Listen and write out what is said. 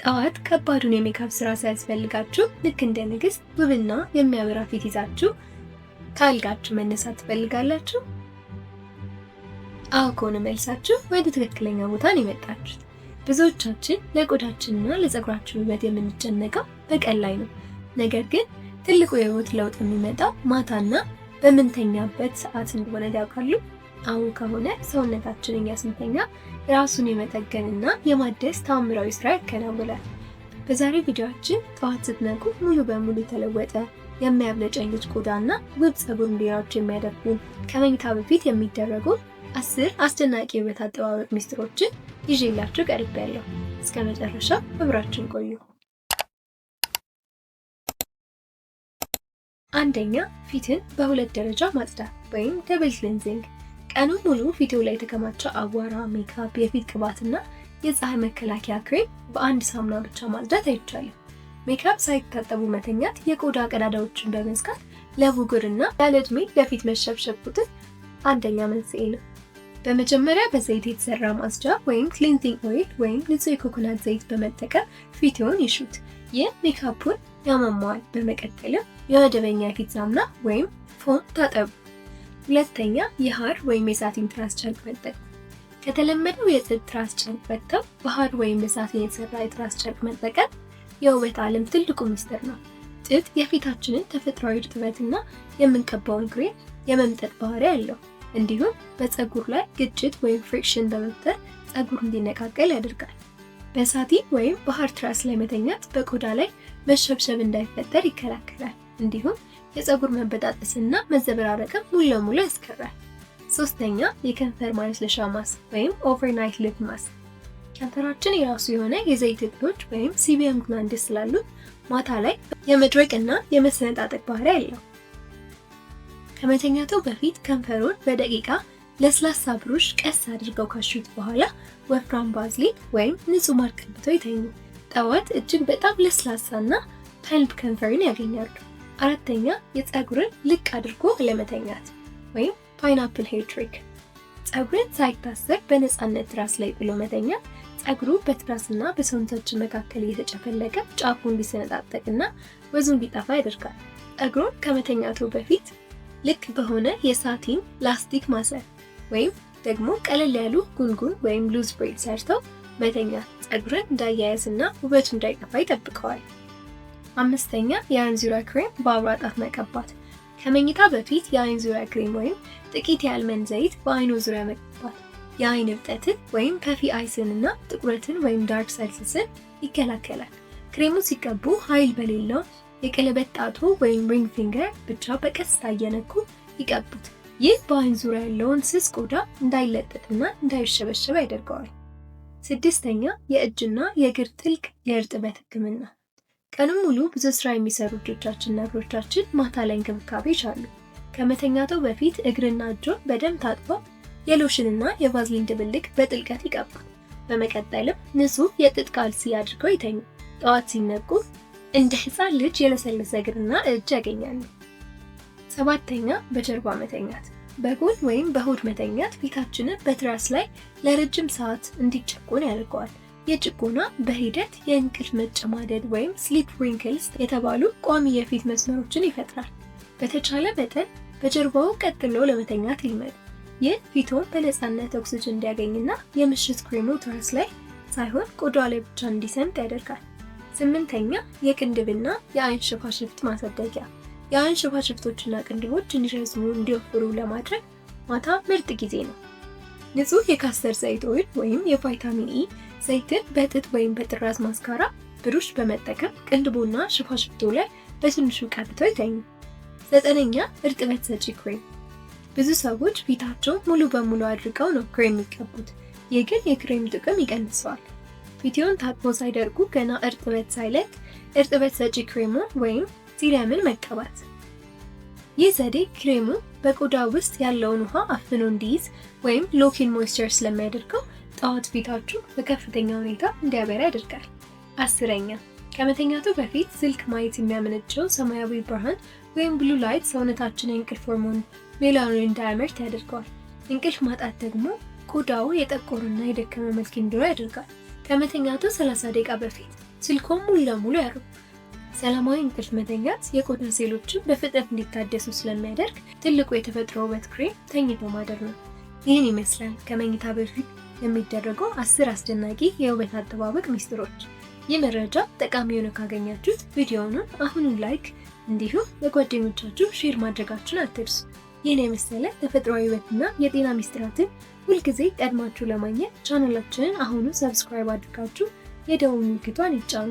ጠዋት ከባዱን የሜካፕ ስራ ሳያስፈልጋችሁ ልክ እንደ ንግስት ውብና የሚያበራ ፊት ይዛችሁ ከአልጋችሁ መነሳት ትፈልጋላችሁ? አዎ ከሆነ መልሳችሁ ወደ ትክክለኛ ቦታ ነው የመጣችሁት። ብዙዎቻችን ለቆዳችንና ለፀጉራችን ውበት የምንጨነቀው በቀን ላይ ነው። ነገር ግን ትልቁ የህይወት ለውጥ የሚመጣው ማታና በምንተኛበት ሰዓት እንደሆነ ያውቃሉ? አዎ ከሆነ ሰውነታችን እኛ ስንተኛ ራሱን የመጠገንና የማደስ ተአምራዊ ስራ ያከናውናል። በዛሬው ቪዲዮአችን ጠዋት ስትነቁ ሙሉ በሙሉ የተለወጠ፣ የሚያብለጨልጭ ቆዳና ውብ ፀጉር እንዲኖራችሁ የሚያደርጉ፣ ከመኝታ በፊት የሚደረጉ 10 አስደናቂ የውበት አጠባበቅ ሚስጥሮችን ይዤላችሁ ቀርቤያለሁ። እስከ መጨረሻው አብራችሁን ቆዩ። አንደኛ፣ ፊትን በሁለት ደረጃ ማጽዳት ወይም double cleansing። ቀኑን ሙሉ ፊቱ ላይ የተከማቸ አቧራ፣ ሜካፕ፣ የፊት ቅባትና የፀሐይ መከላከያ ክሬም በአንድ ሳሙና ብቻ ማጽዳት አይቻልም። ሜካፕ ሳይታጠቡ መተኛት የቆዳ ቀዳዳዎችን በመዝጋት ለብጉርና ያለ ዕድሜ ለፊት መሸብሸብ ቁጥር አንደኛ መንስኤ ነው። በመጀመሪያ በዘይት የተሰራ ማጽጃ ወይም cleansing oil ወይም ንጹህ የኮኮናት ዘይት በመጠቀም ፊትዎን ይሹት። ይህ ሜካፑን ያሟሟዋል። በመቀጠልም የመደበኛ የፊት ሳሙና ወይም foam ታጠቡ። ሁለተኛ፣ የሐር ወይም የ satin ትራስ ጨርቅ መጠቀም። ከተለመደው የጥጥ ትራስ ጨርቅ ወጥተው በሐር ወይም በ satin የተሰራ የትራስ ጨርቅ መጠቀም የውበት ዓለም ትልቁ ሚስጥር ነው። ጥጥ የፊታችንን ተፈጥሯዊ እርጥበትና የምንቀባውን ክሬም የመምጠጥ ባህሪ አለው። እንዲሁም በፀጉር ላይ ግጭት ወይም friction በመፍጠር ፀጉር እንዲነቃቀል ያደርጋል። በ satin ወይም በሐር ትራስ ላይ መተኛት በቆዳ ላይ መሸብሸብ እንዳይፈጠር ይከላከላል። እንዲሁም የፀጉር መበጣጠስና መዘበራረቅም ሙሉ ለሙሉ ያስቀራል። ሶስተኛ፣ የከንፈር ማለስለሻ ማስክ ወይም overnight lip mask። ከንፈራችን የራሱ የሆነ የዘይት እጢዎች ወይም sebum glands ስላሉት ማታ ላይ የመድረቅ እና የመሰነጣጠቅ ባህሪ አለው። ከመተኛቱ በፊት ከንፈሩን በደቂቃ ለስላሳ ብሩሽ ቀስ አድርገው ካሹት በኋላ ወፍራም ቫዝሊን ወይም ንጹህ ማር ቀብተው ይተኙ። ጠዋት እጅግ በጣም ለስላሳና plump ከንፈርን ያገኛሉ። አራተኛ፣ የፀጉርን ልቅ አድርጎ ለመተኛት ወይም pineapple hair trick። ፀጉርን ሳይታሰር በነፃነት ትራስ ላይ ጥሎ መተኛት ፀጉሩ በትራስና በሰውነታችን መካከል እየተጨፈለቀ ጫፉ እንዲሰነጣጠቅና ወዙ እንዲጠፋ ያደርጋል። ፀጉሩን ከመተኛቱ በፊት ልቅ በሆነ የ satin ላስቲክ ማሰር ወይም ደግሞ ቀለል ያሉ ጉንጉን ወይም loose braid ሰርተው መተኛት ፀጉርን እንዳያያዝና ውበቱ እንዳይጠፋ ይጠብቀዋል። አምስተኛ፣ የአይን ዙሪያ ክሬም በአውራ ጣት መቀባት። ከመኝታ በፊት የአይን ዙሪያ ክሬም ወይም ጥቂት የ almond ዘይት በአይኑ ዙሪያ መቀባት የአይን እብጠትን ወይም puffy eyes ን እና ጥቁረትን ወይም dark circles ን ይከላከላል። ክሬሙ ሲቀቡ ኃይል በሌለው የቀለበት ጣቱ ወይም ring finger ብቻ በቀስታ እየነኩ ይቀቡት። ይህ በአይን ዙሪያ ያለውን ስስ ቆዳ እንዳይለጠጥና እንዳይሸበሸብ ያደርገዋል። ስድስተኛ፣ የእጅና የእግር ጥልቅ የእርጥበት ሕክምና። ቀኑን ሙሉ ብዙ ስራ የሚሰሩ እጆቻችንና እግሮቻችን ማታ ላይ እንክብካቤ ይሻሉ። ከመተኛቱ በፊት እግርና እጆን በደንብ ታጥበው የሎሽንና የቫዝሊን ድብልቅ በጥልቀት ይቀቡ። በመቀጠልም ንጹህ የጥጥ ካልሲ አድርገው ይተኙ። ጠዋት ሲነቁ እንደ ሕፃን ልጅ የለሰለሰ እግርና እጅ ያገኛሉ። ሰባተኛ፣ በጀርባ መተኛት። በጎን ወይም በሆድ መተኛት ፊታችንን በትራስ ላይ ለረጅም ሰዓት እንዲጨቆን ያደርገዋል። የጭቆና በሂደት የእንቅልፍ መጨማደድ ወይም sleep wrinkles የተባሉ ቋሚ የፊት መስመሮችን ይፈጥራል። በተቻለ መጠን በጀርባው ቀጥ ብሎ ለመተኛት ይልመዱ። ይህ ፊቶን በነፃነት ኦክስጅን እንዲያገኝና የምሽት ክሬሙ ትራስ ላይ ሳይሆን ቆዳ ላይ ብቻ እንዲሰምጥ ያደርጋል። ስምንተኛ፣ የቅንድብና የአይን ሽፋሽፍት ማሳደጊያ። የአይን ሽፋሽፍቶችና ቅንድቦች እንዲረዝሙ፣ እንዲወፍሩ ለማድረግ ማታ ምርጥ ጊዜ ነው። ንጹህ የ castor ዘይት oil ወይም የቫይታሚን ኢ ዘይትን በጥጥ ወይም በጥራዝ ማስካራ ብሩሽ በመጠቀም ቅንድቦና ሽፋሽፍቶ ላይ በትንሹ ቀብተው ይተኙ። ዘጠነኛ፣ እርጥበት ሰጪ ክሬም። ብዙ ሰዎች ፊታቸውን ሙሉ በሙሉ አድርቀው ነው ክሬም የሚቀቡት። ይህ ግን የክሬም ጥቅም ይቀንሰዋል። ፊትዎን ታጥቦ ሳይደርቁ፣ ገና እርጥበት ሳይለቅ እርጥበት ሰጪ ክሬሙን ወይም serum ን መቀባት። ይህ ዘዴ ክሬሙ በቆዳ ውስጥ ያለውን ውሃ አፍኖ እንዲይዝ ወይም lock in moisture ስለሚያደርገው ጠዋት ፊታችሁ በከፍተኛ ሁኔታ እንዲያበራ ያደርጋል። 10ኛ፣ ከመተኛቱ በፊት ስልክ ማየት የሚያመነጨው ሰማያዊ ብርሃን ወይም blue light ሰውነታችን የእንቅልፍ ሆርሞን ሜላቶኒን እንዳያመርት ያደርገዋል። እንቅልፍ ማጣት ደግሞ ቆዳው የጠቆረና የደከመ መልክ እንዲኖረው ያደርጋል። ከመተኛቱ 30 ደቂቃ በፊት ስልክዎን ሙሉ ለሙሉ ያርቁ። ሰላማዊ እንቅልፍ መተኛት የቆዳ ሴሎችን በፍጥነት እንዲታደሱ ስለሚያደርግ ትልቁ የተፈጥሮ ውበት ክሬም ተኝቶ ማደር ነው። ይህን ይመስላል ከመኝታ በፊት የሚደረገው 10 አስደናቂ የውበት አጠባበቅ ሚስጥሮች። ይህ መረጃ ጠቃሚ ሆኖ ካገኛችሁት ቪዲዮውን አሁኑን like እንዲሁም ለጓደኞቻችሁ share ማድረጋችሁን አትርሱ። ይህን የመሰለ ተፈጥሯዊ ውበትና የጤና ሚስጥራትን ሁልጊዜ ቀድማችሁ ለማግኘት ቻናላችንን አሁኑ subscribe አድርጋችሁ የደወል ምልክቷን ይጫኑ።